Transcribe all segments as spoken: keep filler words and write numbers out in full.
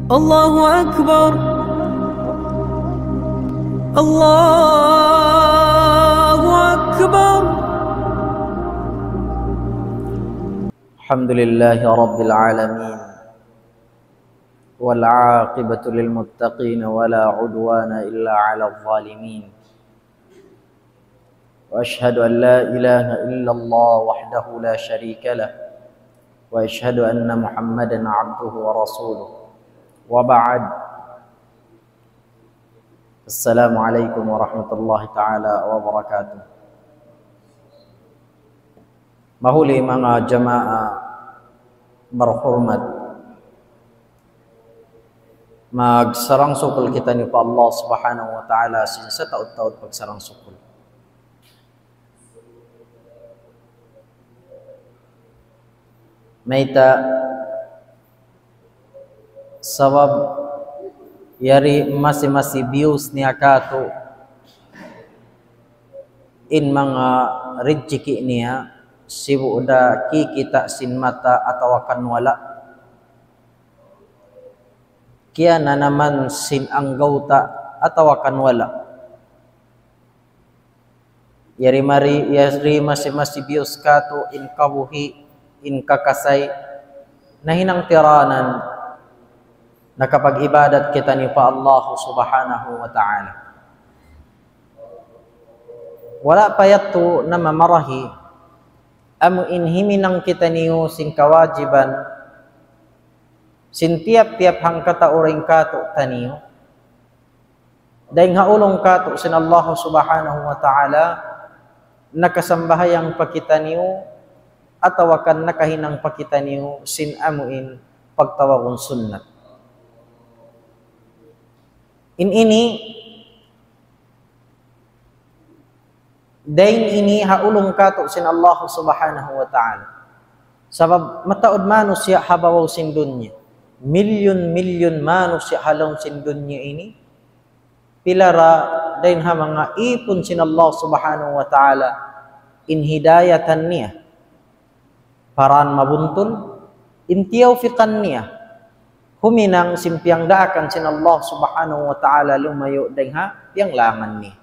الله أكبر. الله أكبر. الحمد لله رب العالمين، والعاقبة للمتقين، ولا عدوان إلا على الظالمين، وأشهد أن لا إله إلا الله وحده لا شريك له، وأشهد أن محمدا عبده ورسوله، وبعد. السلام عليكم ورحمة الله تعالى وبركاته. Mahuli manga jamaa barhurmat, magsarang-sukul kitaniyu pa Allah Subhanahu wa Ta'ala sin sataud-taud pagsarang-sukul. Mayta'? Sabab yari masi-masi biyus niya katu' in manga rijiki' niya, sibu' da kikita' sin mata atawa kan wala', kiyananaman sin anggawta' atawa kan wala'. Yari mari, yari masi-masi biyus katu' in kabuhi', in kakasay, nahinang tiranan, nakapag-ibadat kitaniyu pa Allah Subhanahu wa Ta'ala. Wala' pa yadtu namamarahi, amu in himinang kitaniyu sin kawajiban, sin tiyap-tiyap hangkatau dayn katu'taniyu, dayn ha ulung katu' sin Allah Subhanahu wa Ta'ala, nakasambahayang pa kitaniyu, atawa kan nakahinang pa kitaniyu, sin amu in pagtawagun sunnat. In ini, dayn ini ha ulung katu' sin Allah Subhanahu wa Ta'ala. Sabab mataud manusiya' ha babaw sin dunya. Milyun-milyun manusiya' ha lawm sin dunya ini. Pila ra dayn ha manga īpun sin Allah Subhanahu wa Ta'ala in hidayatan niya pa dān mabuntul, in tiyawfiqan niya huminang sin piyangdaakan sin Allah Subhanahu wa Ta'ala, lumayu' dayn ha piyanglangan niya.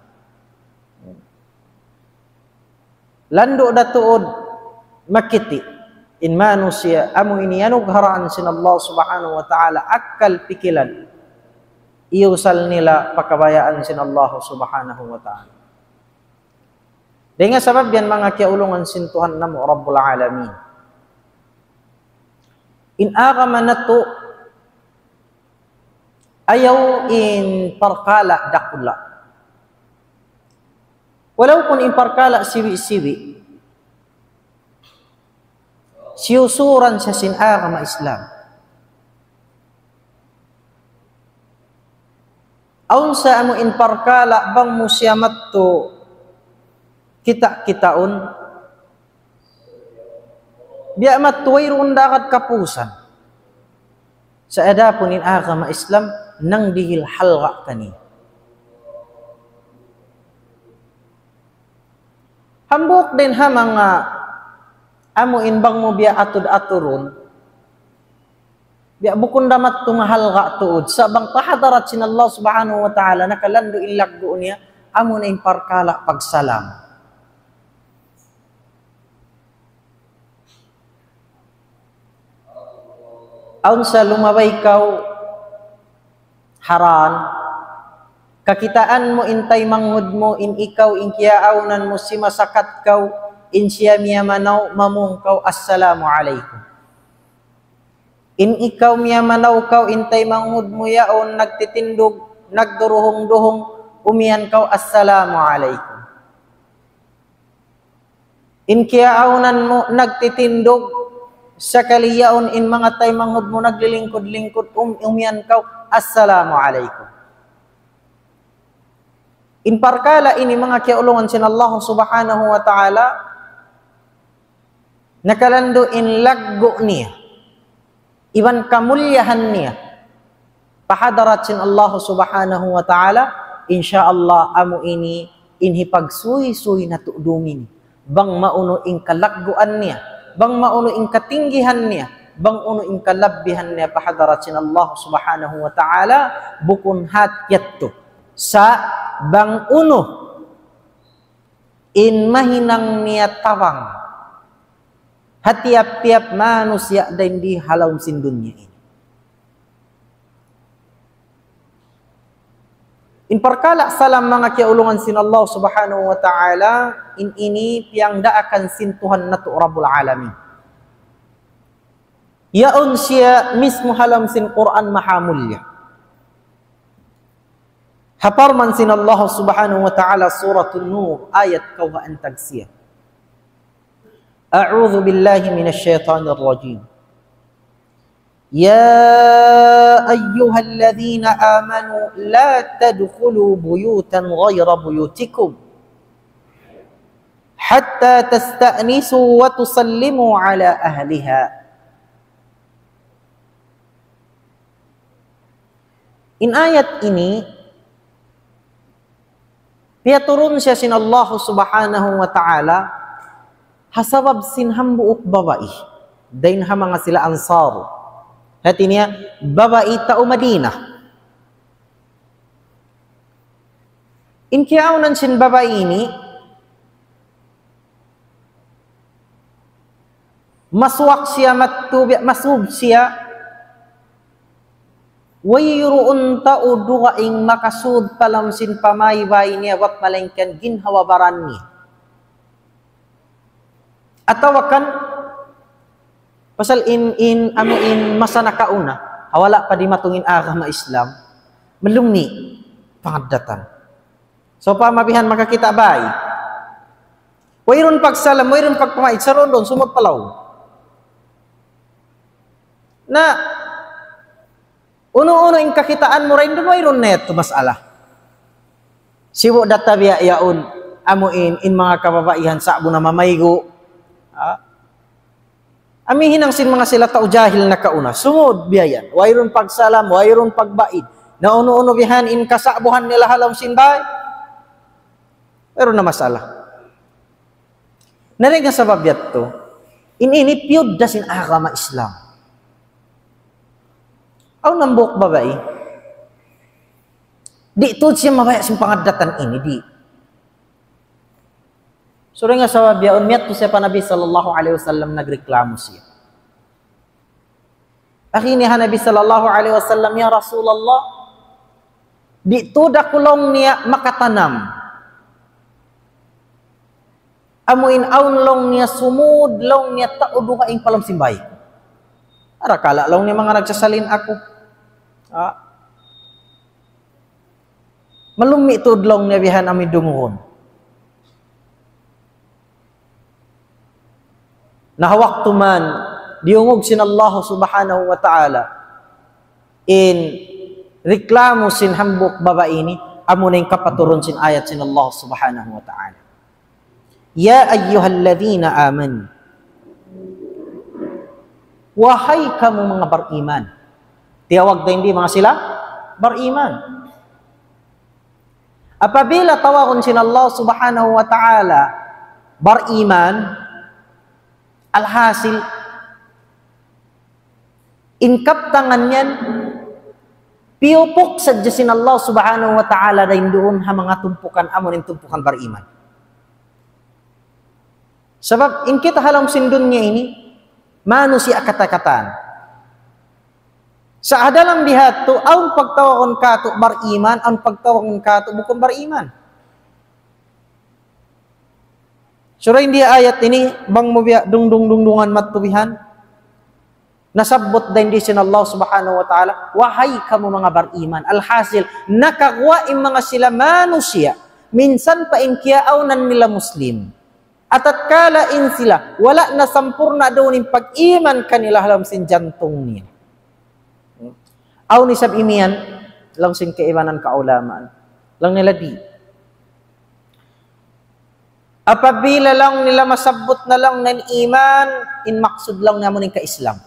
Landu' da tuud makiti' in manusiya' amu in iyanugharaan sin Allah Subhanahu wa Ta'ala akkal pikilan, iyusal nila pa kabayaan sin Allah Subhanahu wa Ta'ala. Dayn ha sabab yan, manga kiyaulungan sin Tuhan namu' Rabbul Alamin, in agama natu' ayaw in parkala' dakula'. Walaupun in parkala' siwi'-siwi', siyusuran siya sin agama Islam. Awn sa amu in parkala' bang mu siya mattu kita'-kitaun, biya' mattu wayruun da agad kapusan. Sa' adapun in agama Islam, nangdihil halga' kaniya. Hambuuk dayn ha manga amu in bang mu biya' atud-aturun, biya' bukun da mattu nga halga' tuud. Sa' bang pa hadarat sin Allah Subhanahu wa Ta'ala, nakalandu' in laggu' niya, amu na in parkala' pagsalam. Awn sa lumabay kaw ha dān, kakitaan mu in taymanghud mu, in ikaw, in kiyaawnan mu, simasakat kaw, in siya miyamanaw, mamung kaw, "Assalamu alaykum." In ikaw miyamanaw kaw, in taymanghud mu yaun nagtitindug, nagduruhung-duhung, umiyan kaw, "Assalamu alaykum." In kiyaawnan mu nagtitindug, sakali yaun in manga taymanghud mu naglilingkud-lingkud, um, umiyan kaw, "Assalamu alaykum." In parkala' ini, manga kiyaulungan sin Allah Subhanahu wa Ta'ala, nakalandu' in laggu' niya iban kamulliyahan niya pa hadarat sin Allah Subhanahu wa Ta'ala, insya Allah amu ini in hipagsuysuy natu' dum ini. Bang maunu in kalagguan niya, bang maunu in katinggihan niya, bang unu in kalabbihan niya pa hadarat sin Allah Subhanahu wa Ta'ala, bukun hat yadtu. Sa' bang unu in mahinang niya tabang ha tiyap-tiyap manusiya' dayn di ha lawm sin dunya ini. In parkala' salam, manga kiyaulungan sin Allah Subhanahu wa Ta'ala, in ini piyangdaakan sin Tuhan natu' Rabbul Alamin. Yaun siya mismu ha lawm sin Qur'an Mahamulliya. Ha parman sin Allah Subhanahu wa Ta'ala, Suratun Nur, ayat kawhaan tagsiya. أعوذ بالله من الشيطان الرجيم. يا أيها الذين آمنوا لا تدخلوا بيوتا غير بيوتكم حتى تستأنسوا وتسلموا على أهلها. In ayat ini, piyaturun siya sin Allah Subhanahu wa Ta'ala, ha sabab sin hambuuk babai, dayn ha manga sila Ansar. Hati niya, babai tau Madinah. In kiyaawnan sin babai ini, masuwak siya mattu, biya' masud siya. Wayruun tau dugaing makasud pa lawm sin pamaybay niya, bat malaingkan ginhawa-baran niya. Atawa kan, pasal in, in, anu in masa nakauna, ha wala' pa dimatung in agama Islam, malummi' pangaddatan. So, pamabihan makakita' bay. Wayruun pagsalam, wayruun pagpamaid, saruun-duun, sumud pa lawm. Na, unu-unu in kakitaan mu dayn duun, wayruun na yadtu masalah. Sibu' da tabiya' yaun, amu in, in manga kababaihan sa'bu na mamaygu'. Ha? Amu in hinang sin manga sila tau jahil nakauna. Sumud biya' yan. Wayruun pagsalam, wayruun pagbaid. Na unu-unu bihan in kasa'buhan nila ha lawm sin bay. Wayruun na masalah. Na dayn ha sabab yadtu, in ini piyudda sin agama Islam. Awn hambuuk babai. Di' tuud siya mabaya' sin pangaddatan ini, di'. So, dayn ha sabab yaun, miyadtu siya pa Nabi sallallahu alayhi wasallam, nagreklamo siya. Agi niya ha Nabi sallallahu alayhi wasallam, "Ya Rasulullah, di' tuud aku," laung niya, "makatanam. Amu in awn," laung niya, "sumud," laung niya, "tau dugaing pa lawm sin bay ku. Arakala'," laung niya, "manga nagsasalin aku." Ah. Malummi' tuud, laung niya, bihan amu in dungugun. Na ha waktu man, diyungug sin Allah Subhanahu wa Ta'ala in reklamo sin hambuuk babai ini, amu na in kapaturun sin ayat sin Allah Subhanahu wa Ta'ala. يا أيها الذين آمنوا. Wahai kamu manga bariman. Tiyawag dayn di manga sila bariman. Apabila tawagun sin Allah Subhanahu wa Ta'ala bariman, alhasil, in kabtangan yan, piyupuk sadja sin Allah Subhanahu wa Ta'ala dayn duun ha manga tumpukan, amu in tumpukan bariman. Sabab in kita ha lawm sin dunya ini, manusiya' katan-katan. Sa' ha dalam biha' tu, awn pagtawagun katu' bariman, awn pagtawagun katu' bukun bariman. Sura in di ayat ini, bang mu biya' dungdung-dungdungan mattu bihan. Nasabbut dayn di sin Allah Subhanahu wa Ta'ala, wahai kamu manga bariman. Alhasil, nakaguwa' in manga sila manusiya', minsan pa in kiyaawnan nila Muslim. Atatkala in sila, wala' na sampurna' duun in pag-iman kanila ha lawm sin jantung nila. Awn isab imiyan, laung sin kaibanan kaulamaan. Laung nila di'. Apabila laung nila masabbut na laung niya in iman, in maksud laung niya amu in ka-Islam.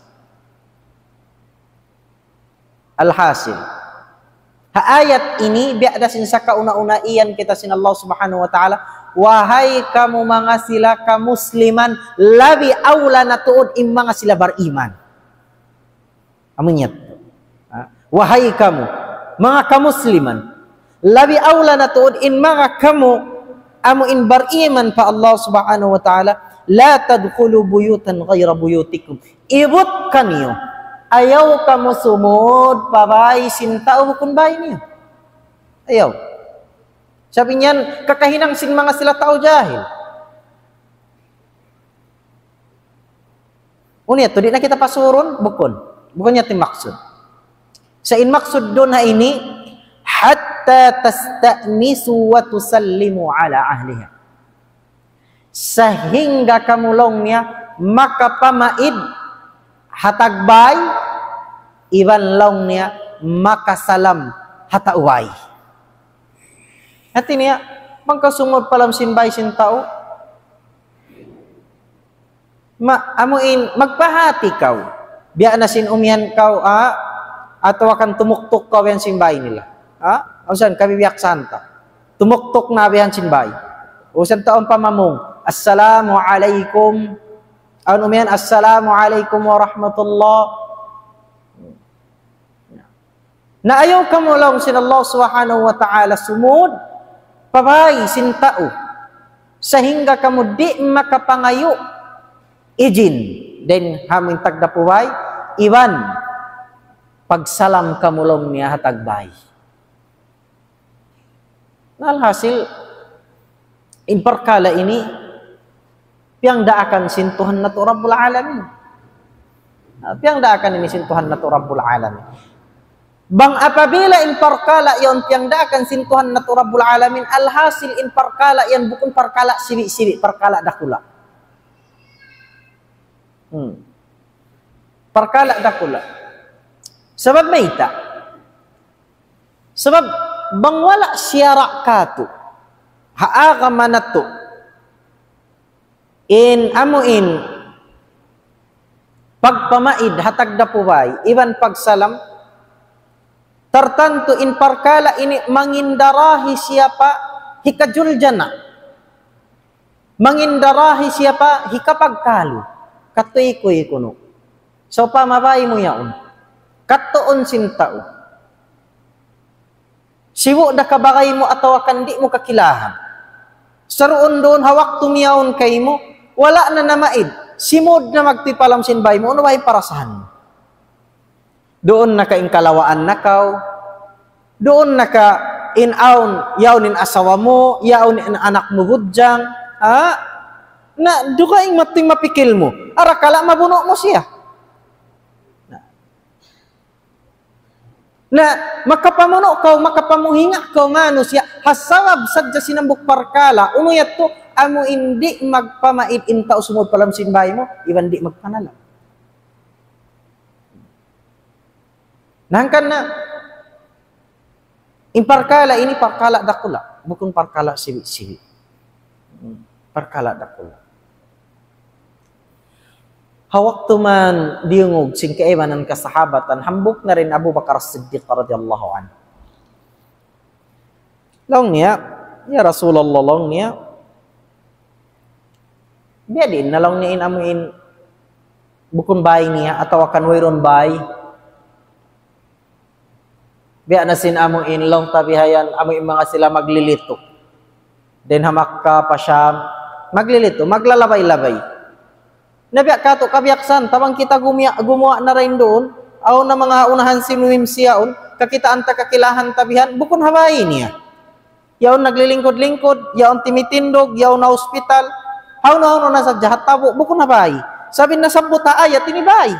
Alhasil, ha ayat ini, biya' da sin sakauna-una iyan kita sin Allah Subhanahu wa Ta'ala, wahai kamu manga sila kamusliman, labi awla na tuud in manga sila bariman. Amu niya. Ha? Wahai kamu, manga kamusliman, labi awla na tuud in manga kamu, amu in bariman pa Allah Subhanahu wa Ta'ala, لا تدخلوا بيوتا غير بيوتكم. Ibut kaniyu, ayaw kamu sumud pa bāy sin tau bukun bāy niyu. Ayaw. Sabab niyan, kakahinang sin manga sila tau jahil. Unu yadtu, di' na kita pasurun? Bukun. Bukun yadtu in maksud. Sa' in maksud duun ha ini, حتى تستأنسوا وتسلموا على أهلها. Sahingga kamu laung niya makapamaid ha tagbāy, iban laung niya makasalam ha tau bāy. Hāti niya, bang kaw sumud pa lawm sin bāy sin tau, ma-, amu in, magpahāti kaw. Biya' na sin umiyan kaw, ah, atawa kan tumuktuk kaw yan sin bāy nila. Ah, usan, kabibiyaksahan ta. Tumuktuk na biya' yan sin bāy. Usan ta umpama mung, "Assalamu alaykum." Awn umiyan, "Assalamu alaykum wa rahmatullah." Na ayaw kamu laung sin Allah Subhanahu wa Ta'ala sumud pa bāy sin tau, sahingga kamu di' makapangayu' ijin dayn ha amu in tagdapu bāy, iban pagsalam kamu laung niya ha tagbāy. Na alhasil, in parkala' ini, piyangdaakan sin Tuhan natu' Rabbul Alamin. Ah, piyangdaakan ini sin Tuhan natu' Rabbul Alamin. Bang apabila in parkala' yaun piyangdaakan sin Tuhan natu' Rabbul Alamin, alhasil in parkala' yan bukun parkala' sibi'-sibi', parkala' dakula'. Hmm. Parkala' dakula'. Sabab mayta'? Sabab bang wala' siyara' kātu' ha agama natu', in amu in pagpamaid ha tagdapu bāy, iban pagsalam, tartantu in parkala' ini mangindarahi siya pa hikajuljana'. Mangindarahi siya pa hikapagkalu. Katuy-kuy kunu'. Sawpama bāy mu yaun. Katuun sin tau. Sibu' da kabagay mu atawa kan di' mu kakilahan. Saruun-duun ha waktu miyaun kaymu, wala' na namaid. Simud na magtipalam sin bāy mu, unu ba in parasahan mu? Duun na ka in kalawaan na kaw. Duun na ka in awn, yaun in asawa mu, yaun in anak mu budjang. Ha? Na, dugaing matu in mapikil mu. Arakala' mabunu' mu siya. Na. Na, makapamunu' kaw, makapamuhinga kaw manusiya', ha sabab sadja sin hambuuk parkala', unu yadtu, amu in di' magpamaid in tau sumud pa lawm sin bāy mu, iban di' magpanalam. Na hangkan na, in parkala' ini parkala' dakula', bukun parkala' sibi'-sibi'. Hmm, parkala' dakula'. Ha waktu man diyungug sin kaibanan kasahabatan, hambuuk na dayn Abu Bakar As-Siddiq radiyallahu anhu. Laung niya, "Ya Rasulullah," laung niya, "biya' diin na," laung niya, "in amu in bukun bāy niya atawa kan wayruun bāy?" Biya' na sin amu in laung ta bihayan, amu in manga sila maglilitu. Dayn ha Makkah pa Sham, maglilitu, maglalabay-labay. Na biya' katu' kabiyaksahan ta bang kita gumuwa', gumuwa' na dayn duun, awn na manga unahan sin U M C yaun, kakitaan ta kakilahan ta bihan, bukun ha bāy niya. Yaun naglilingkud-lingkud, yaun timitindug, yaun ha hospital, hawnu-hawnu na sadja ha tabu', bukun ha bāy. Sabab in nasabbut ha ayat ini bāy.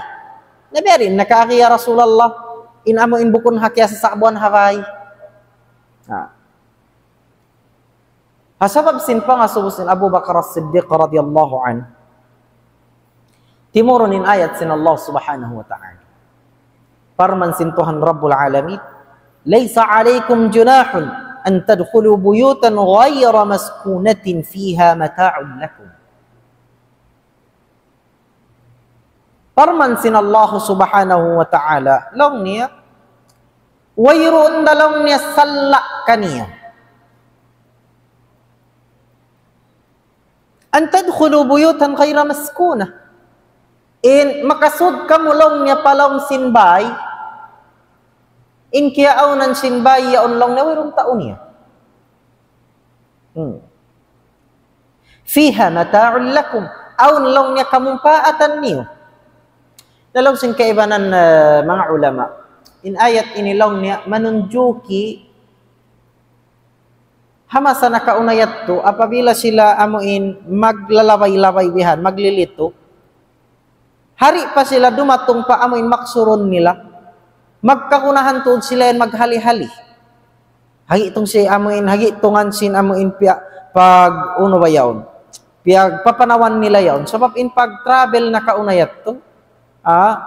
Na biya' diin na kaagi ya Rasulullah, in amu in bukun ha kiyasasa'buan ha bāy. Ha. Ha sabab sin pangasubu sin Abu Bakar As-Siddiq radiyallahu anhu, timurun in ayat sin Allah Subhanahu wa Ta'ala. Parman sin Tuhan Rabbul Alamin, "ليس عليكم جناح أن تدخلوا بيوتا غير مسكونة فيها متاع لكم." Parman sin Allah Subhanahu wa Ta'ala, laung niya, wayruun da laung niya salla' kaniyu. أن تدخلوا بيوتا غير مسكونة. In makasud kamu laung niya pa lawm sin bay, in kiyaawnan sin bay yaun laung niya wayruun tau niya. Hmm. فيها متاع لكم. Awn laung niya kamumpaatan niyu. Na laung sin kaibanan, eh, manga ulama. In ayat ini laung niya manunjuki ha masa nakauna yadtu, apabila sila amuin maglalabay-labay bihan, maglilitu. Hari pa sila dumatung pa amuin maksurun nila. Magkagunahan tuud sila yan maghali-hali. Hagi tung si amuin, hagi tungan sin amuin piya pag-unu ba yaun. Piyagpapanawan nila yaun. Sabab in pag-travel nakauna yadtu. Ah,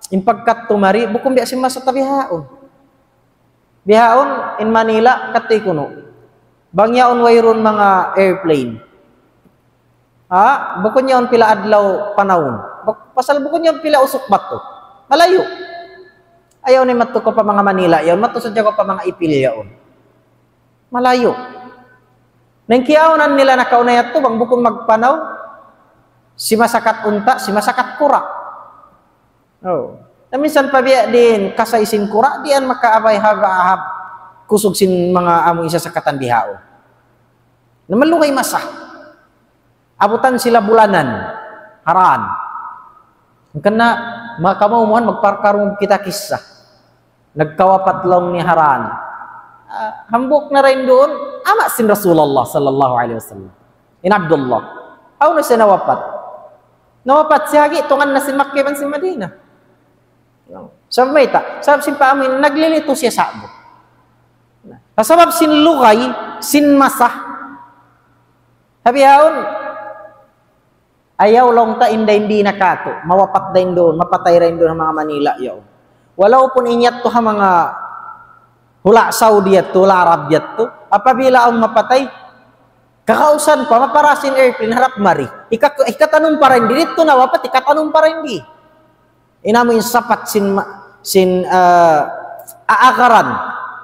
in pagkadtu mari, bukun biya' sin masa ta bihaun. Bihaun, in Manila, kati kunu'. Bang yaun wayruun manga airplane. Ha? Bukun yaun pila adlaw panahun. Buk-, pasal bukun yaun pila usuk batu. Malayu'. Ayaw na madtu kaw pa manga Manila yaun, madtu sadja kaw pa manga Ipil yaun. Malayu'. Na in kiyaawnan nila nakauna yadtu, bang bukun magpanaw, simasakat unta', simasakat kura'. Oh. Na minsan pa biya' diin, kasay sin kura', di' yan makaabay haba-, hab-, kusug sin manga amu isasakatan bihaun. Na malugay masa. Abutan sila bulanan, ha dan. Hangkan na, makamuhan, magparkarung kita kissa. Nagkawapat laung niya ha dan. Ah, hambuuk na dayn duun, ama' sin Rasulullah sallallahu alayhi wasallam. In Abdullah. Hawnu siya nawapat? Nawapat siya hagi tungan na sin Makkah iban sin Madinah. Sabab mayta', sabab sin pa amuin, naglilitu siya sa'bu. Na, sabab sin lugay, sin masa. Sabi haun, ayaw laung ta in dayn di na katu', mawapat dayn duun, mapatay dayn duun ha manga Manila yaun. Walaupun in yadtu ha manga hula' Saudi yadtu, hula' Arab yadtu, apabila awn mapatay, kakausan pa, mapara sin airplane, harap mari. Hika-, hikatanum pa dayn di, didtu nawapat, hikatanum pa dayn di. In amu in sapat sin ma-, sin, ah, aagaran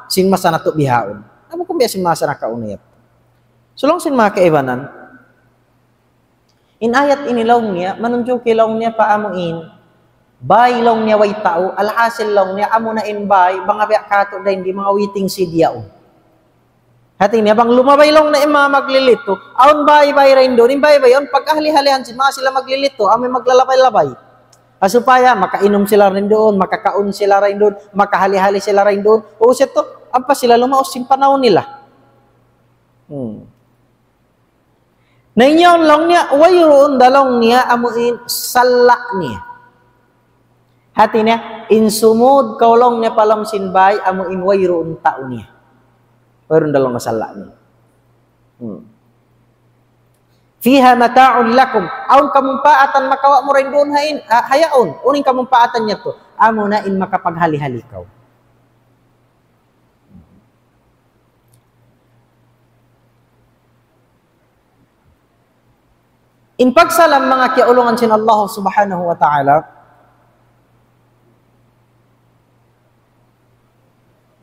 sin masa natu' bihaun. Amu kung biya' sin masa nakauna yadtu. So laung sin manga kaibanan, in ayat ini laung niya, manunjuki laung niya pa amu in bay laung niya way tau, alhasil laung niya, amu na in bay, manga biya' katu' dayn di, manga waiting shed yaun. Hati niya, bang lumabay laung na in manga maglilitu, awn bay-bay dayn duun, in bay-bay yaun, pag-ahali-halihan sin manga sila maglilitu, amu in maglalabay-labay. Ah, supaya makainum sila dayn duun, makakaun sila dayn duun, makahali-hali sila dayn duun. O, siya to, ampa sila lumaus sin panaw nila. Hmm. Na in yaun laung niya, wayruun da laung niya amu in sala' niya. Hati niya, in sumud kaw laung niya pa lawm sin bay, amu in wayruun tau niya. Wayruun da laung niya sala' niya. Hmm. فيها متاع لكم. Awn kamumpaatan makawa' mu dayn duun ha in, ha, ha yaun. Unu in kamumpaatan niya tu? Amu na in makapaghali-hali kaw. In pagsalam manga kiyaulungan sin Allah Subhanahu wa Ta'ala,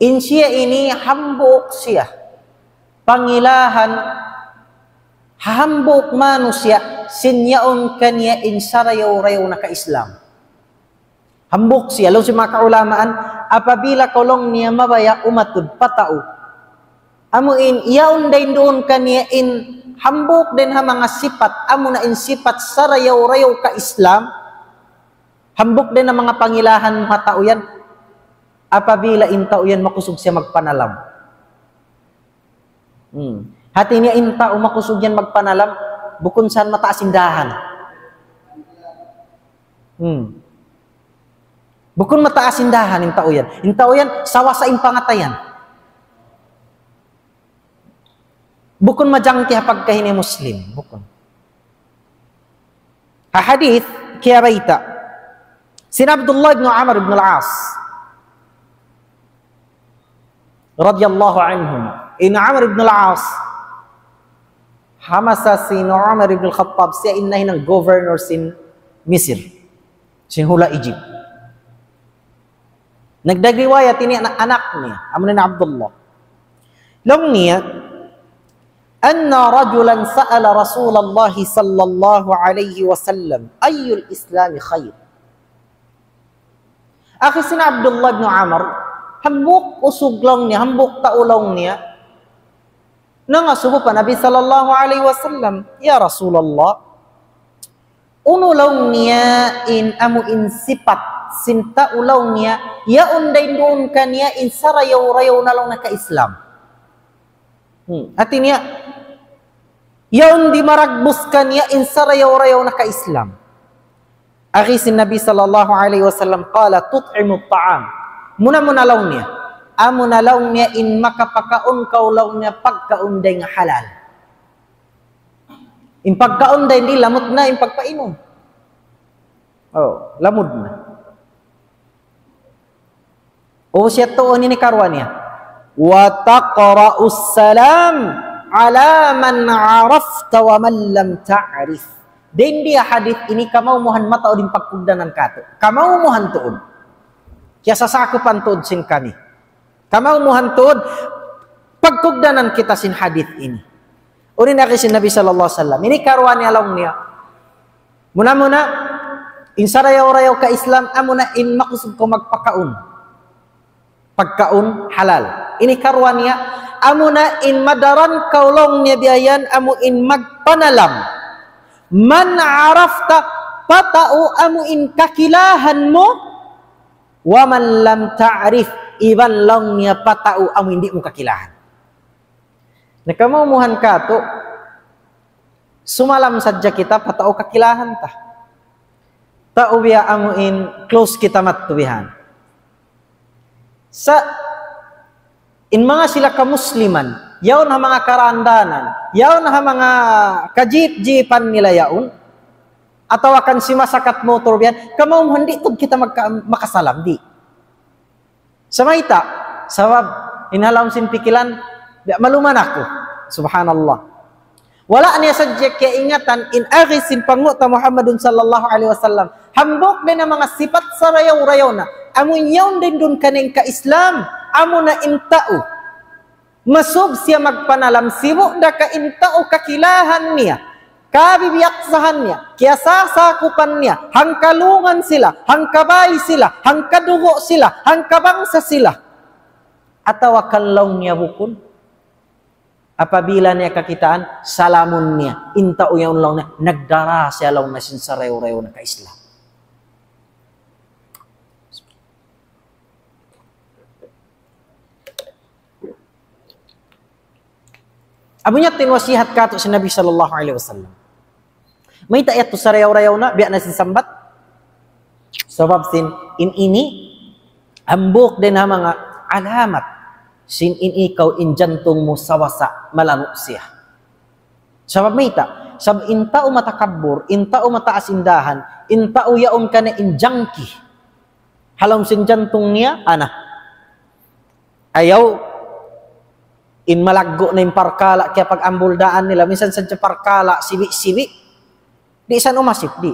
in siya ini hambuuk siya pangilahan, hambuuk manusiya' sin yaun kaniya in sarayaw-rayaw na ka-Islam. Hambuuk siya, laung sin manga kaulamaan, apabila kaw laung niya mabaya' umatud pa tau, amu in yaun dayn duun kaniya in hambuuk dayn ha manga sipat, amu na in sipat sarayaw-rayaw ka-Islam, hambuuk dayn ha manga pangilahan mu ha tau yan, apabila in tau yan makusug siya magpanalam. Hmm. Hati niya in tau makusug yan magpanalam, bukun sa mataas in dahan. Hmm. Bukun mataas in dahan in tau yan. In tau yan, sawasa in pangatayan. Bukun majangki ha pagkahi niya Muslim. Bukun. Ha hadith, kiyabayta'. Sin Abdullah ibn Amr ibn al-As. Radiyallahu anhuma. In Amr ibn al-As, ha masa sin Umar ibn al-Khattab, siya in nahinang governor sin Misir. Sin hula' Egypt. Nagdagriwayat ini anak, anak niya, amu na in Abdullah. Laung niya, أن رجلا سأل رسول الله صلى الله عليه وسلم: أي الإسلام خير؟ Agi sin Abdullah bin Amr, hambuuk usug laung niya, hambuuk tau laung niya, nangasubu pa Nabi sallallahu alayhi wasallam, "Ya Rasulullah, unu laung niya in amu in sipat sin tau laung niya, yaun dayn duun kaniya in sarayaw-rayaw na laung niya ka Islam?" Hmm. Hati niya, yaun di maragbus kaniya in sarayaw-rayaw na ka Islam. Agi sin Nabi sallallahu alayhi wasallam, qala, "Tut'imut ta'am." Muna-muna laung niya. Amuna laung niya in makapakaun kaw laung niya pagkaun dayn halal. In pagkaun dayn di lamud na in pagpainum. Oh, lamud na. O siya tuun ini karuwa niya. "Wa taqra'us salam ala man arafta wa man lam ta'rif." Dayn di ha hadith ini kamaumuhan mataud in pagkugdanan katu'. Kamaumuhan tuud. Kiyasasakupan tuud sin kami. Kamaumuhan tuud pagkugdanan kita sin hadith ini. Unu in agi sin Nabi sallallahu alayhi wasallam. Ini karuwa niya laung niya. Muna-muna, in sarayaw-rayaw ka Islam, amuna in makusug kaw magpakaun. Pagkaun halal. Ini karuwa niya, amuna in madaran kaw laung niya biya' yan, amu in magpanalam. Man arafta, pa tau amu in kakilahan mu, wa man lam ta'rif, iban laung niya pa tau amu in di' mu kakilahan. Na kamaumuhan katu', sumalam sadja kita pa tau kakilahan ta. Tau biya' amu in close kita madtu bihan. Sa' in manga sila kamusliman, yaun ha manga karandanan, yaun ha manga kajeep-jeepan nila yaun, atawa kan simasakat motor bihan, kamaumuhan di' tuud kita magka-, makasalam, di'. Sa' mayta', sabab in ha lawm sin pikilan, biya' maluman aku. Subhanallah. Wala' niya sadja kiyaingatan in agi sin panghu' ta Muhammadun sallallahu alayhi wasallam. Hambuuk dayn ha manga sipat sarayaw-rayaw na. Amu yaun dayn duun kaniya in ka-Islam. Amuna in tau. Masub siya magpanalam sibu' da ka in tau kakilahan niya, kabibiyaksahan niya, kiyasasakupan niya, hangka lungan sila, hangka bay sila, hangka dugu' sila, hangka bangsa sila. Atawa kan laung niya bukun. Apabila niya kakitaan, salamun niya. In tau yaun laung niya, nagdara siya laung niya sin sarayaw-rayaw na ka-Islam. Amu niya in wasihat katu' sin Nabi sallallahu alayhi wasallam. Mayta' yadtu sarayaw-rayaw na, biya' na sin sambat. Sabab sin in ini, hambuuk dayn ha manga alamat sin in ikaw in jantung mu sawasa malanu' siya. Sabab mayta', sabab in tau matakabbur, in tau mataas in dahan, in tau yaun kaniya in jangki. Ha lawm sin jantung niya, ana. Ayaw, in malaggu' na in parkala', kiyapag-ambuldaan nila, minsan sadja parkala', sibi'-sibi'. Di' san umasip, di'.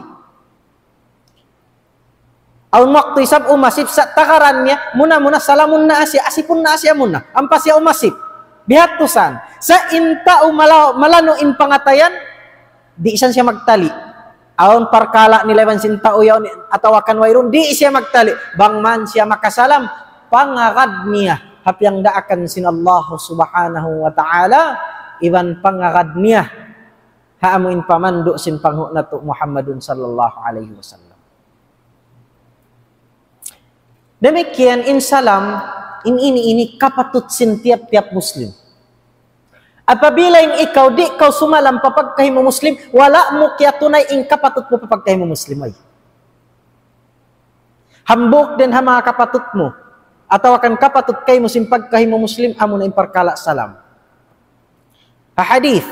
Awn waktu isab umasip sa' tagaran niya, muna-muna salamun na siya, asipun na siya muna. Ampa siya umasip. Bihadtu san. Sa' in tau mala-, malanu' in pangatayan, di' san siya magtali. Awn parkala' nila iban sin tau yaun atawa kan wayruun, di' siya magtali. Bang man siya makasalam, pangagad niya ha piyangdaakan sin Allah subhanahu wa ta'ala, iban pangagad niya ha amu in pamandu' sin panghu' natu' Muhammadun sallallahu alayhi wasallam. Damikkiyan in salam, in ini, ini kapatut sin tiyap-tiyap Muslim. Apabila in ikaw di' kaw sumalam pa pagkahi mu Muslim, wala' mu kiyatunay in kapatut mu pa pagkahi mu Muslim. Ay. Hambuuk dayn ha manga kapatut mu, atawa kan kapatut kaymu sin pagkahi mu Muslim, amu na in parkala' salam. Ha hadith.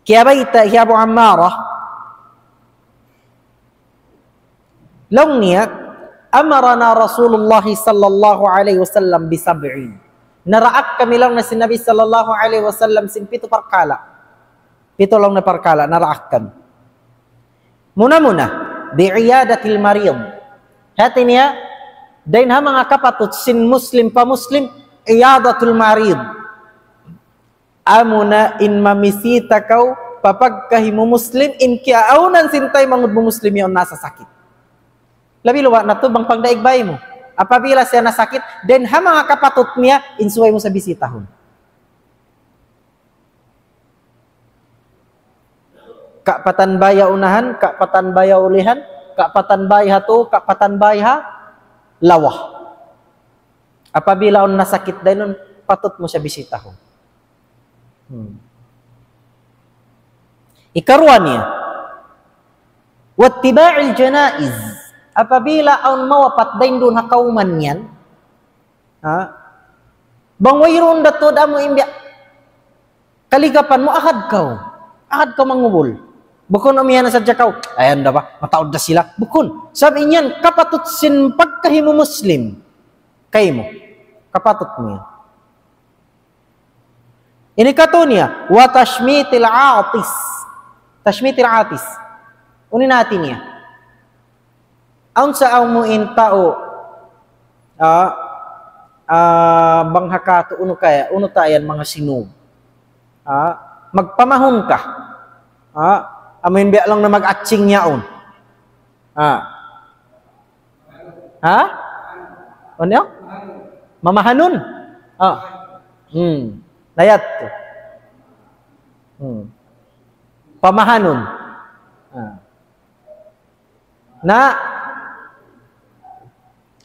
Kiyabayta' hi Abu Ammarah, laung niya, أمرنا رسول الله صلى الله عليه وسلم بسبع. Naraak kami laung niya sin Nabi sallallahu alayhi wasallam sin pitu parkala'. Pitu laung niya parkala', naraak kami. Muna-muna, بعيادة المريض. Hati niya, dayn ha manga kapatut sin Muslim pa Muslim, عيادة المريض. Amuna in mamisita kaw pa pagkahi mu Muslim, in kiyaawnan sin taymanghud mu Muslim yaun nasasakit. Labi luwa' na tuud bang pagdaig bay mu. Apabila siya nasakit, then ha manga kapatut niya, in subay mu sa bisitahun. Kapatan bay ha unahan, kapatan bay ha ulihan, kapatan bay ha tuu, kapatan bay ha lawa. Apabila awn nasakit dayn duun, patut mu siya bisitahun. Hmm. Ikaruwa niya, واتباع الجنائز. Apabila awn mawapat dayn duun ha kawman yan, ha? Bang wayruun da tuud amu in biya' kaligapan mu, agad kaw. Agad kaw mangubul. Bukun umiyan na sadja kaw, "Ay, anda ba? Mataud da sila." Bukun. Sabab in yan, kapatut sin pagkahi mu Muslim. Kaymu. Kapatut mu yan. Ini katu' niya, وتشميت العاطس. تشميت العاطس. Unu in hati niya? Awn sa amu in tau, ah, ah, bang ha katu', unu kaya, unu ta yan, manga sinug. Ah, magpamahun ka. Ah, amu in biya' laung na mag-aching yaun. Ah. Ha? Unu? Mamahanun? Ah. Hmm. Na yadtu. Hmm. Pamahanun. Ah. Na,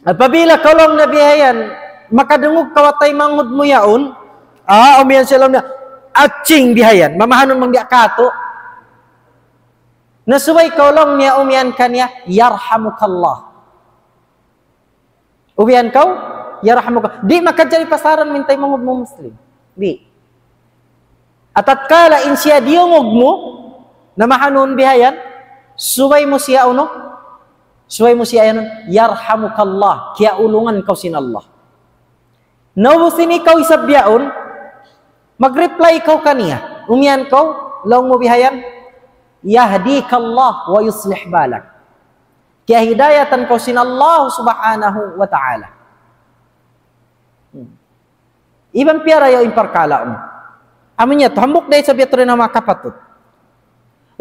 apabila kaw laung na bihayan, makadungug kaw ha taymanghud mu yaun, ah, umiyan siya laung na, aching bihayan, mamahanun bang biya' katu'. Na subay kaw laung niya umiyan kaniya, "Yarhamukallah." Umiyan kaw, "Yarhamuka." Di' makajari pasaran in taymanghud mu Muslim. Di'. Atatkala in siya diyungug mu, na mahanun bihayan, subay mu siya unu, subay mu siya yan, "Yarhamukallah," kiyaulungan kaw sin Allah. Na ubus ini kaw isab yaun, mag-reply kaw kaniya. Umiyan kaw, laung mu bihayan, "Yahdikallah wa yuslih balak." Kiyahidayatan kaw sin Allah subhanahu wa ta'ala. Hmm. Iban piyarayaw in parkala' mu. Amu niya, hambuuk da isab yadtu dayn ha manga kapatut.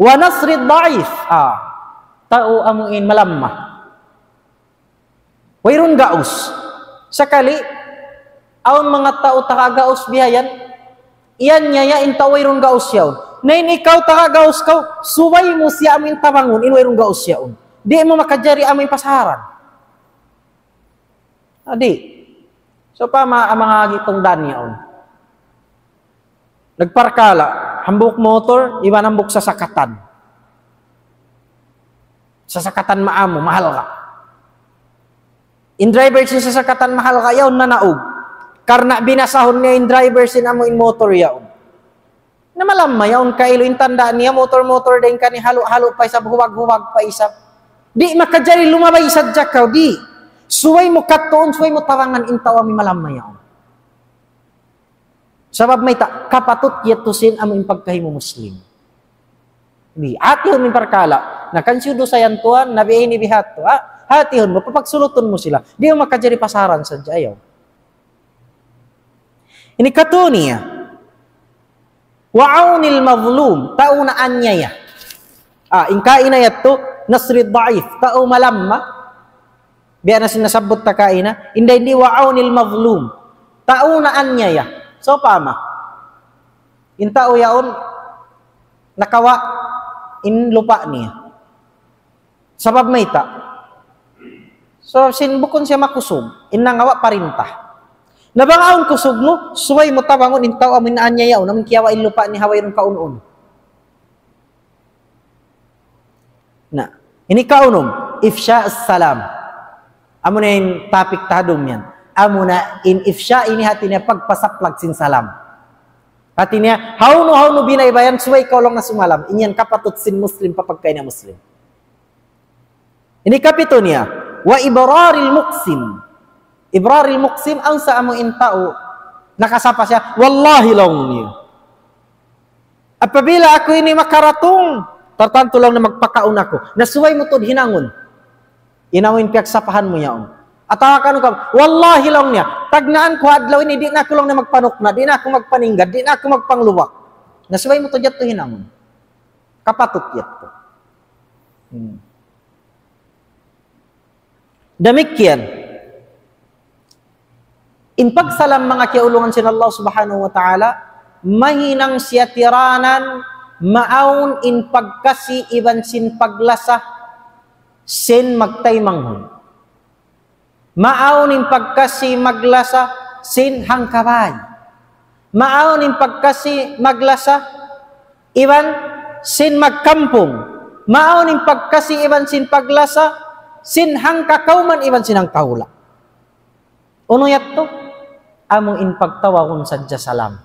Wa nasri dhaif. Ah, tau amu in malamma. Wayruun gaus. Sakali, awn manga tau taga gaus bihayan, iyan niya ya in tau wayruun gaus yaun. Na in ikaw taga gaus kaw, subay mu siya amu in tabangun, in wayruun gaus yaun. Di' mu makajari amu in pasaran. Ah, di'. So, pa ma-, manga agi tungdan yaun. Nagparkala', hambuuk motor, iban hambuuk sasakatan. Sasakatan maamu, mahalga'. In driver sin sasakatan mahalga' yaun nanaug. Karna' binasahun niya in driver sin amu in motor yaun. Na malamma yaun kailu in tanda' niya motor-motor dayn kaniya halu'-halu' pa isab, hubag-hubag pa isab. Di' makajari lumabay sadja kaw, di'. Subay mu katuun, subay mu tabangan in tau amu in malamma yaun. Sabab mayta', kapatut yadtu sin amu in pagkahi mu Muslim. Di', hātihun in parkala'. Na kan siyu dusa yan tuwan, na biya' ini bihādtu, ha? Hātihun mu, papagsulutun mu sila. Di' mu makajari pasaran sadja, ayaw. Ini katu' niya. Wa awnil mazlum, tau naanyaya. Ah, in kaina yadtu, nasri dhaif, tau malamma. Biya' na sin nasabbut ta kaina, inda hindi wa awnil mazlum. Tau naanyaya. So, pama. In tau yaun, nakawa' in lupa' niya. Sabab mayta'. So, sin bukun siya makusug, in nangawa' parinta. Na bang awn kusug mu, subay mu tabangun in tau amu in naanyaya yaun, amu in kiyawa' in lupa' niya ha wayruun kaun-un. Na, ini kaunum, ifsha as-salam. Amu na in topic ta ha dum yan. Amu na in ifsha ini hāti niya pagpasaplag sin salam. Hāti niya, hawnu-hawnu binaybayan subay kaw laung na sumalam. In yan kapatut sin Muslim, pa pagkahi niya Muslim. Ini kapitu niya, wa ibraril muqsim. Ibraril muqsim, awn sa amu in tau, nakasapa siya, wallahi laung niya. Apabila aku ini makaratung, tartantu laung na magpakaun aku. Na subay mu tuud hinangun. In amu in piyagsapahan mu yaun. Atawa kanu ka, wallahi laung niya, Tagnaan ku ha adlaw ini, di' na aku laung niya magpanukna', di' na aku magpaninggad, di' na aku magpangluwak. Na subay mu tuud yadtu hinangun. Kapatut yadtu. Hmm. Damikkiyan. In pagsalam manga kiyaulungan sin Allah Subhanahu wa Ta'ala, mahinang siya tiranan, maawn in pagkasi iban sin paglasa sin magtaymanghud. Maawn in pagkasi maglasa sin hangkabay. Maawn in pagkasi maglasa iban sin magkampung. Maawn in pagkasi iban sin paglasa sin hangkakawman iban sin hangkahula'. Unu yadtu? Amu in pagtawagun sadja salam.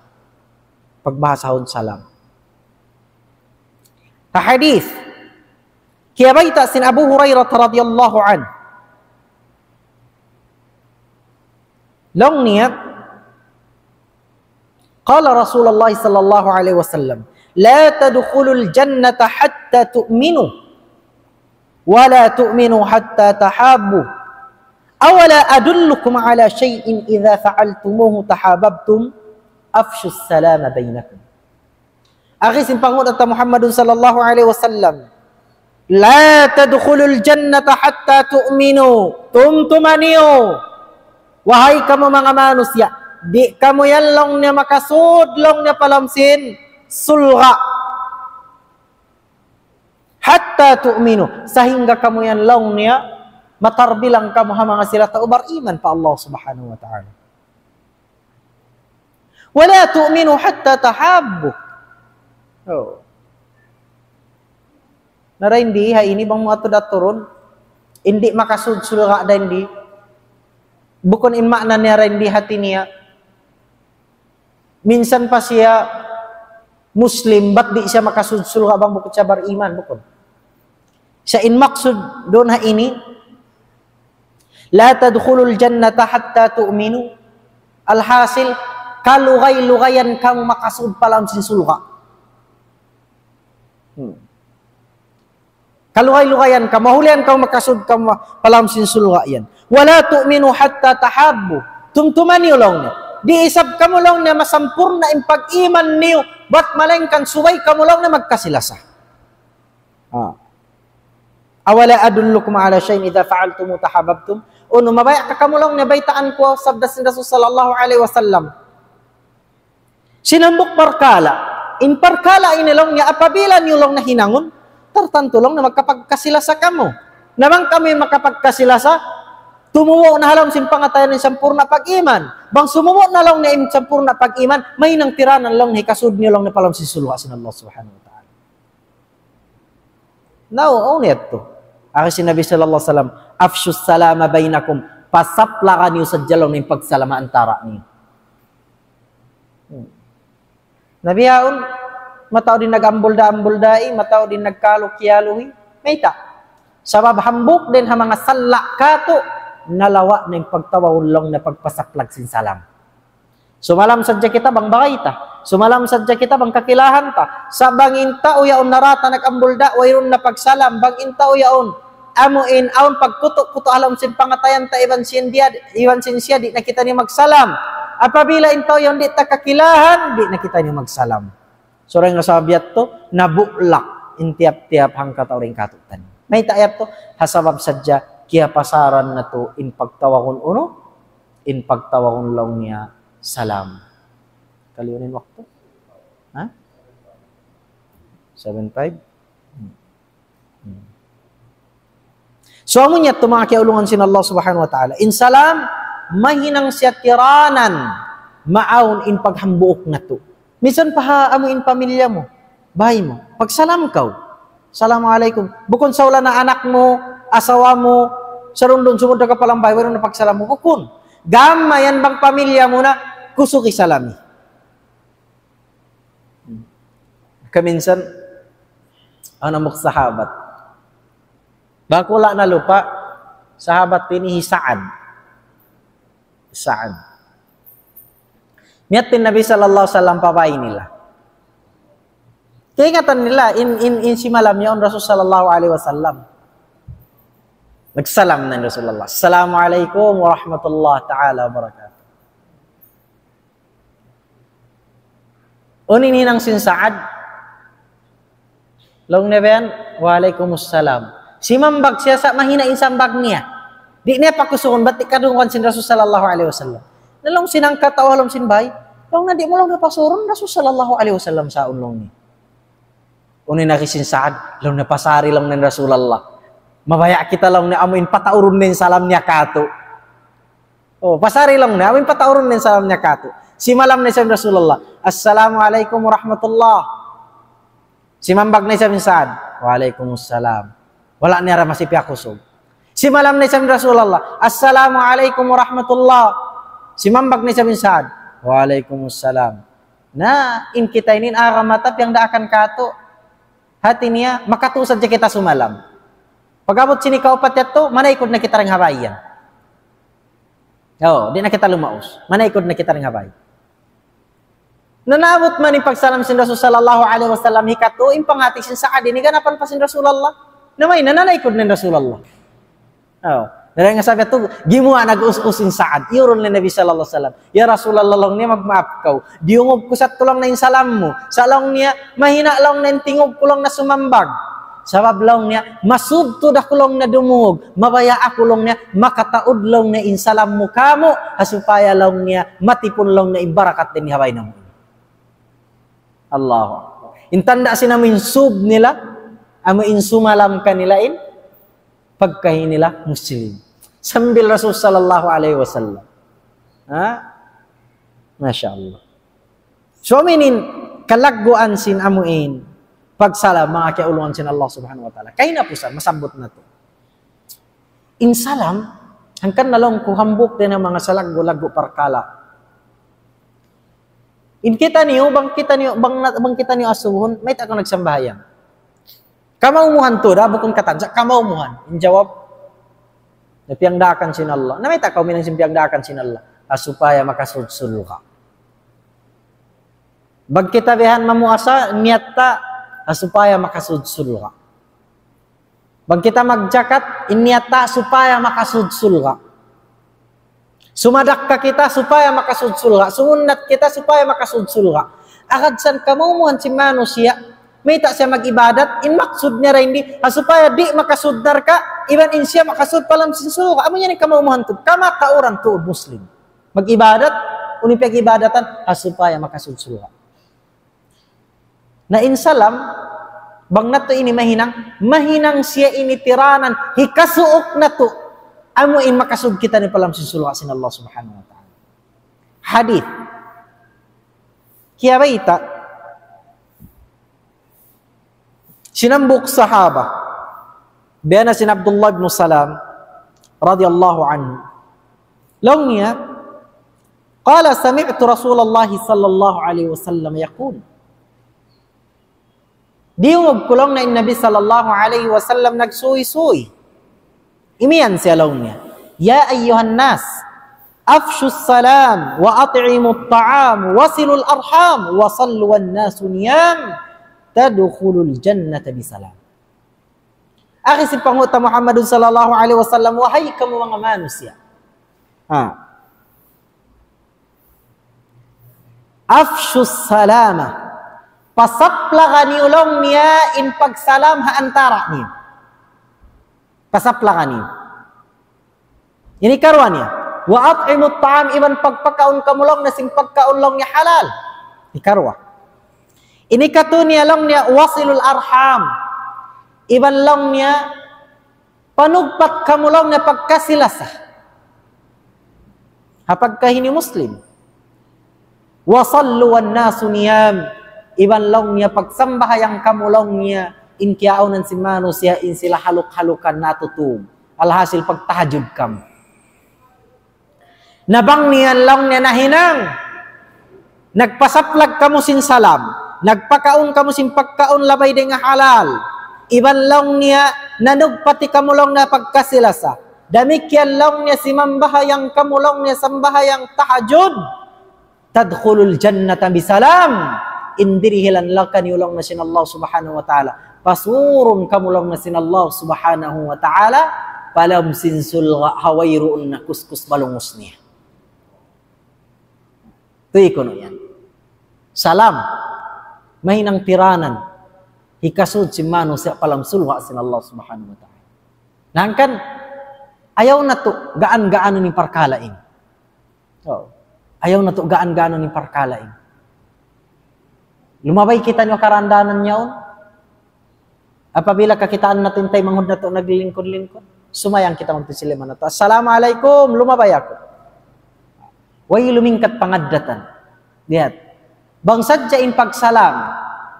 Pagbahasahun salam. Ha hadith, kiyabayta' sin Abu Hurairah radiyallahu anhu. Laung niya, قال رسول الله صلى الله عليه وسلم: لا تدخلوا الجنة حتى تؤمنوا، ولا تؤمنوا حتى تحابوا، أولا أدلكم على شيء إذا فعلتموه تحاببتم؟ أفشوا السلام بينكم. Agi sin pangudta Muhammadun sallallahu alaihi wasallam, لا تدخلوا الجنة حتى تؤمنوا. Tumtuma niyu, wahai kamu manga manusiya', di' kamu yan laung niya makasud laung niya pa lawm sin surga'. حتى تؤمنوا, sahingga kamu yan laung niya matarbilang kamu ha manga sila tau bariman pa Allah Subhanahu wa Ta'ala. ولا تؤمنوا حتى تحابوا. Oh. Na dayn di ha ini bang mu atud-atudun, in di' makasud surga' dayn di. Bukun in maana niya dayn di hati niya. Minsan pa siya Muslim, bat di' siya makasud surga' bang bukun siya bariman, bukun. Sa' in maksud duun ha ini, لا تدخلوا الجنة حتى تؤمنوا. Alhasil, kalugay-lugayan kamu makasud pa lawm sin surga'. Hmm. Kalugay-lugayan kamu, mahulihan kamu makasud kamu pa lawm sin surga' yan. ولا تؤمنوا حتى تحابوا. Tumtuma niyu laung niya. Di' isab kamu laung niya masampurna' in pag-iman niyu, bat malaingkan subay kamu laung niya magkasi-lasa. Ah. أولا أدلكم على شيء إذا فعلتموه تحاببتم؟ Unu, mabaya' ka kamu laung niya baytaan ku sabda sin Rasul sallallahu alaihi wasallam. Sin hambuuk parkala', in parkala' ini laung niya apabila niyu laung niya hinangun, tartantu laung niya magkapagkasi-lasa kamu. Na bang kamu in makapagkasi-lasa, tumubu' na ha lawm sin pangatayan in sampurna' pag-iman. Bang sumubu' na laung niya in sampurna' pag-iman, mahinang tiranan laung niya hikasud niyu laung niya pa lawm sin surga' sin Allah Subhanahu wa Ta'ala. Now, unu yadtu? Agi sin Nabi sallallahu alaihi wasallam, أفشوا السلام بينكم. Pasaplaga niyu sadja laung niya in pagsalam antara niyu. Hmm. Na bihaun, mataud in nag-ambulda-ambulda, mataud in nagkalu-kiyalu, mayta'? Sabab hambuuk dayn ha manga sala' katu', nalawa' na in pagtawagun laung niya pagpasaplag sin salam. Sumalam sadja kita bang bagay ta. Sumalam sadja kita bang kakilahan ta. Sa' bang in tau yaun narata nag-ambulda, wayruun na pagsalam. Bang in tau yaun, amu in awn pagkutu'-kutu' ha lawm sin pangatayan ta iban sin diya, iban sin siya, di' na kita niya magsalam. Apabila in tau yaun di' ta kakilahan, di' na kita niya magsalam. Sura nga sabab yadtu, nabulak in tiyap-tiyap hangkatau dayn katu'niyu. Mayta' yadtu, ha sabab sadja kiyapasaran natu' in pagtawagun unu, in pagtawagun laung niya salam. Kaliun in waktu? Ha? Seven five? Hmm. Hmm. So, amu niya tuud manga kiyaulungan sin Allah Subhanahu wa Ta'ala. In salam, mahinang siya tiranan, maawn in paghambuuk natu'. Minsan pa ha amu in pamilya mu, bay mu, pagsalam kaw. Assalamu alaykum. Bukun sa' ula na anak mu, asawa mu, sarundun sumud da ka pa lawm bay, wala' na pagsalam mu. Bukun. Gam mayan bang pamilya mu na, kusugi salami. Kaminsan, awn hambuuk sahabat. Bang ku la' nalupa, sahabat ini hi Sa'ad. Sa'ad. Miyadtu in Nabi sallallahu alayhi wasallam pa bay nila. Kaingatan nila, in, in, in simalam yaun Rasul sallallahu alayhi wasallam. Nagsalam na in Rasulullah. Assalamu alaykum warahmatullahi ta'ala wabarakatuh. Unu in hinang sin Sa'ad? Laung niya biya' yan, "Wa alaykumus salam." Simambag siya sa' mahina' in sambag niya. Di' niya pakusugun, bat di' kadungugan sin Rasul sallallahu alayhi wasallam. Na laung sin hangkatau ha lawm sin bay. Laung niya, "Di' mu laung niya pasurun Rasul sallallahu alayhi wasallam sa' laung niya." Unu in agi sin Sa'ad? Laung niya, "Pasari laung niya in Rasulullah. Mabaya' kita laung niya amu in pataurun niya in salam niya katu'." Oh, pasari laung niya, amu in pataurun niya in salam niya katu'. Simalam na isab in Rasulullah. "Assalamu alaykum warahmatullah." Simambag na isab in Sa'ad. "Wa alaykumus salam." Wala' niya ra masi piyakusug. Simalam na isab in Rasulullah. "Assalamu alaykum warahmatullah." Simambag na isab in Sa'ad. "Wa alaykumus salam." Na, in kita ini in agama ta piyagdaakan katu'. Hati niya, makatu' sadja kita sumalam. Pag-abut sin ikaupat yadtu, manaykud na kita dayn ha bay yan. Oh, di' na kita lumaus. Manaykud na kita dayn ha bay. Na naabut man in pagsalam sin Rasul sallallahu alayhi wasallam hikatu, in panghati sin Sa'ad ini, ganapan pa sin Rasulullah. Na mayan na, nanaykud na in Rasulullah. Oh, dayn ha sabab yadtu, gimuwa' nag-us-us in Sa'ad. Iyurun na Nabi sallallahu alayhi wasallam. "Ya Rasulullah," laung niya, "magmaap kaw. Diyungug ku sa' laung niya in salam mu. Sa' laung niya, mahina' laung niya in tingug ku laung niya sumambag. Sabab laung niya, masud tuud aku laung niya dumungug. Mabaya' aku laung niya, makataud laung niya in salam mu kāmu'. Ha supaya laung niya, matipun laung niya in barakat dayn ha bay namu'." Allahu Akbar. In tanda' sin amu in sub nila, amu in sumalam kanila in pagkahi nila Muslim. Sambil Rasul sallallahu alayhi wasallam. Ha? Masha Allah. So, amu ini in kalagguan sin amu in pagsalam, manga kiyaulungan sin Allah Subhanahu wa Ta'ala. Kahinapusan, masabbut natu'. In salam, hangkan na laung ku hambuuk dayn ha manga salaggu'-laggu' parkala'. In kitaniyu, bang kitaniyu, bang na-, bang kitaniyu asubuhun, mayta' kaw nagsambahayang? Kamaumuhan tuud, bukun katan, sa' kamaumuhan. In jawab, na piyagdaakan sin Allah. Na mayta' kaw hinang sin piyagdaakan sin Allah? Ha supaya makasud surga'. Bang kita bihan mamuasa, niyat ta, ha supaya makasud surga'. Bang kita magjakat, in niyat ta supaya makasud surga'. Sumadakka kita supaya makasud surga'. Sumunnat kita supaya makasud surga'. Agad sa' in kamaumuhan sin manusiya', mayta' siya mag-ibadat, in maksud niya dayn di, ha supaya di' makasud narka', iban in siya makasud pa lawm sin surga'. Amu yan in kamaumuhan tuud, kamatauran tuud Muslim. Mag-ibadat, unu in piyag-ibadatan, ha supaya makasud surga'. Na in salam, bang natu' ini mahinang, mahinang siya ini tiranan, hikasuuk natu', amu in makasud kita ini pa lawm sin surga' sin Allah Subhanahu wa Ta'ala. Hadith. Kiyabayta'. Sin hambuuk sahaba. Biya' na sin Abdullah ibn Salam, radiyallahu anhu. Laung niya, قال سمعت رسول الله صلى الله عليه وسلم يقول. Diyungug ku laung niya in Nabi sallallahu alayhi wasallam nagsuysuy. Imiyan siya laung niya, يا أيها الناس أفشوا السلام وأطعموا الطعام وصلوا الأرحام وصلوا والناس نيام تدخلوا الجنة بسلام. Agi sin panghu' ta Muhammadun sallallahu alayhi wasallam, wahai kamu manga manusiya'. Ha. أفشوا السلام. Pasaplaga niyu laung niya in pagsalam ha antara' niyu. Pasaplaga niyu. Ini karuwa niya. وأطعموا الطعام, iban pagpakaun kamu laung niya sin pagkaun laung niya halal. Ini karuwa. Ini katu niya laung niya وصلوا الأرحام. Iban laung niya panugpat kamu laung niya pagkasi-lasa. Ha pagkahi niyu Muslim. وصلوا والناس نيام. Iban laung niya pagsambahayang kamu laung niya in kiyaunan sin manusiya' in sila haluk-halukan natutug. Alhasil pagtahajud kamu. Na bang niyan laung niya nahinang, nagpasaplag kamu sin salam, nagpakaun kamu sin pagkaun labay dayn ha halal, iban laung niya nanugpati kamu laung niya pagkasi-lasa. Damikkiyan laung niya simambahayang kamu laung niya sambahayang tahajud. تدخلوا الجنة بسلام. In dirihilan laung kaniyu laung niya sin Allah Subhanahu wa Ta'ala. Pasurun kamu laung niya sin Allah Subhanahu wa Ta'ala pa lawm sin surga' ha wayruun na kuskus balungus niya. Tuy kunu' yan. Salam. Mahinang tiranan hikasud sin manusiya' pa lawm sulwa' sin Allah Subhanahu wa Ta'ala. Hangkan, ayaw natu' gaan-gaanun in parkala' ini. O, ayaw natu' gaan-gaanun in parkala' ini. Lumabay kitaniyu ha karandanan yaun. Apabila kakitaan natu' in taymanghud natu' naglilingkud-lingkud, sumayang kita magtusilima natu', "Assalamu alaykum, lumabay aku." Way lumingkat pangaddatan. Lihat. Bang sadja in pagsalam,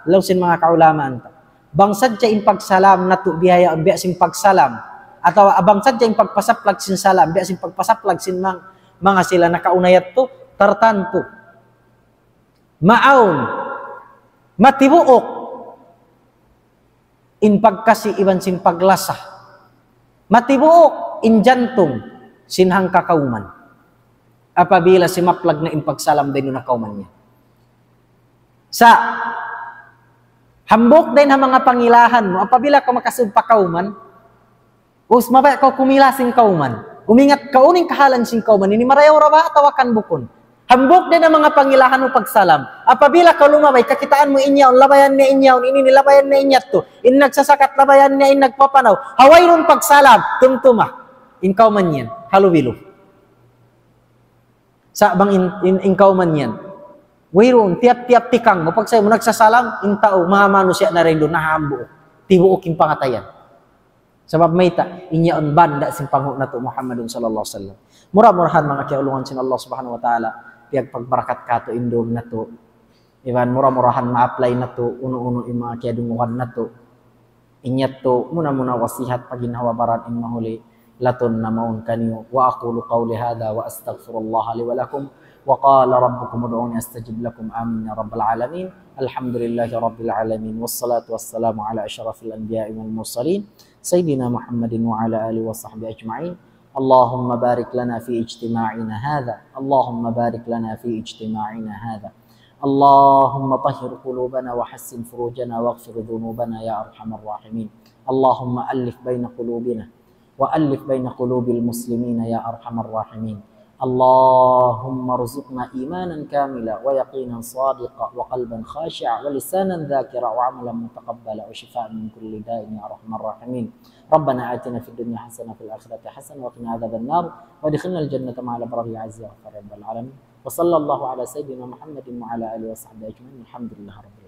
laung sin manga kaulamaan ta. Bang sadja in pagsalam natu' biya' yaun, biya' sin pagsalam. Atawa bang sadja in pagpasaplag sin salam, biya' sin pagpasaplag sin mang-, manga sila nakauna yadtu, tartantu. Maawn, matibuuk in pagkasi iban sin paglasa. Matibuuk in jantung sin hangkakawman. Apabila simaplag na in pagsalam dayn ha kawman niya. Sa', hambuuk dayn ha manga pangilahan mu, apabila kaw makasud pa kawman, us mabaya' kaw kumila sin kawman. Umingat kaw unu in kahalan sin kawman. Ini marayaw ra ba atawa kan bukun? Hambuuk dayn ha manga pangilahan mu pagsalam. Apabila kaw lumabay, kakitaan mu in yaun, labayan niya in yaun, ini nilabayan niya in yadtu. In nagsasakat, labayan niya in nagpapanaw. Ha wayruun pagsalam, tumtuma. In kawman yan, halubilu. Sa' bang in, in, in kawman yan. Wayruun, tiyap-tiyap tikang mu, pagsay mu nagsasalam, in tau, manga manusiya' na dayn duun, nahambuuk. Tibuuk in pangatayan. Sabab mayta', in yaun banda' sin panghu' natu' Muhammadun sallallahu alayhi wasallam. Mura-murahan manga kiyaulungan sin Allah Subhanahu wa Ta'ala, piyagpagbarakat katu' in dum natu'. Iban mura-murahan ma-apply natu', unu-unu in manga kiyadungugan natu'. In yadtu, muna-muna wasihat pa ginhawa-baran in mahuli, latun na mawn kaniyu. وأقول قولي هذا وأستغفر الله لي ولكم. وقال ربكم ادعوني أستجب لكم. آمين يا رب العالمين. الحمد لله رب العالمين. والصلاة والسلام على أشرف الأنبياء والمرسلين. سيدنا محمد وعلى آله وصحبه أجمعين. اللهم بارك لنا في اجتماعنا هذا. اللهم بارك لنا في اجتماعنا هذا. اللهم طهر قلوبنا وحسن فروجنا واغفر ذنوبنا يا أرحم الراحمين. اللهم ألف بين قلوبنا وألف بين قلوب المسلمين يا أرحم الراحمين. اللهم ارزقنا إيمانا كاملا ويقينا صادقا وقلبا خاشعا ولسانا ذاكرا وعملا متقبلا وشفاء من كل داء يا أرحم الراحمين. ربنا آتنا في الدنيا حسنة وفي الآخرة حسنة وقنا عذاب النار وأدخلنا الجنة مع الأبرار يا عزيز يا غفار يا رب العالمين. وصلى الله على سيدنا محمد وعلى آله وصحبه أجمعين. الحمد لله رب العالمين.